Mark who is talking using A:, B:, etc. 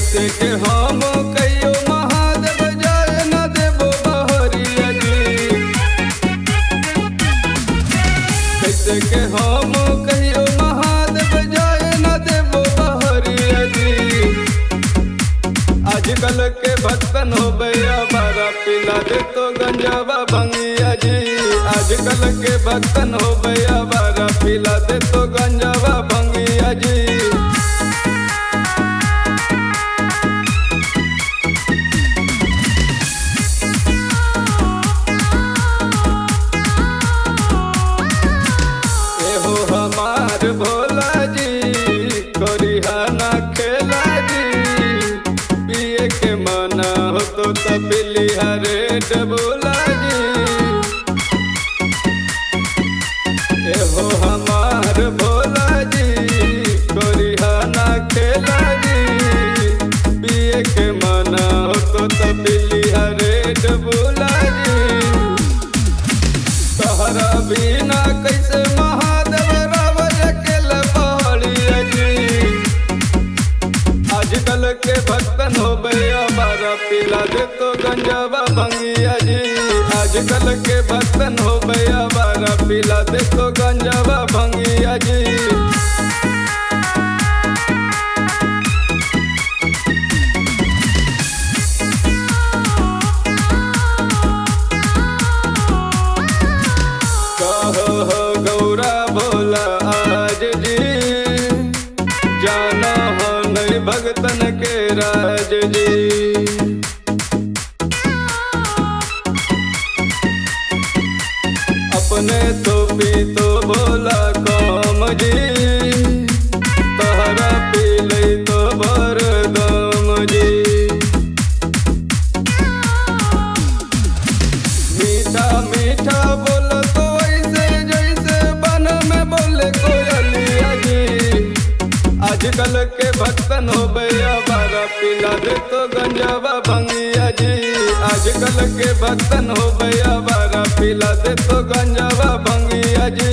A: कैसे के हम कहियो महादेव जाय न देबो बहरिया जी। कैसे के हम कहियो महादेव जाय न देबो बहरिया जी। आजकल के भक्तन हो भैया बारा पिला दे तो गंजावा भंगिया जी। आजकल के भक्तन हो भैया बारा पिला दे तो गंजावा भंगिया जी। एहो हमार भोला जी करिहा ना खेला जी। पिए के मना हो तो तपिली हरे डबोला जी। एहो हमार भोला जी करिहा ना खेला जी। पिए के मना हो तो तपिली हरे डबोला जी। तोहरा बिना कैसे महादेव रावण अकेले पहाड़िया जी। आजकल के भक्तन हो भैया बारा पिला दे तो गंजावा भंगिया जी। आजकल के भक्तन हो भैया बारा पिला दे तो गंजावा भंगिया जी। कहो हो गौरा भोला आज जी, जाना हो नहीं भगतन के राज जी। अपने तो पी तो भोला काम जी, तोहरा पी लई तो भर दम जी। मीठा मीठा बोल तो ऐसे जैसे बन में बोले कोयलिया जी। आजकल के भक्तन हो भैया बारा पिला दे तो गंजावा भंगिया जी। आजकल के भक्तन हो भैया बारा पिला दे तो गंजावा भंगिया जी।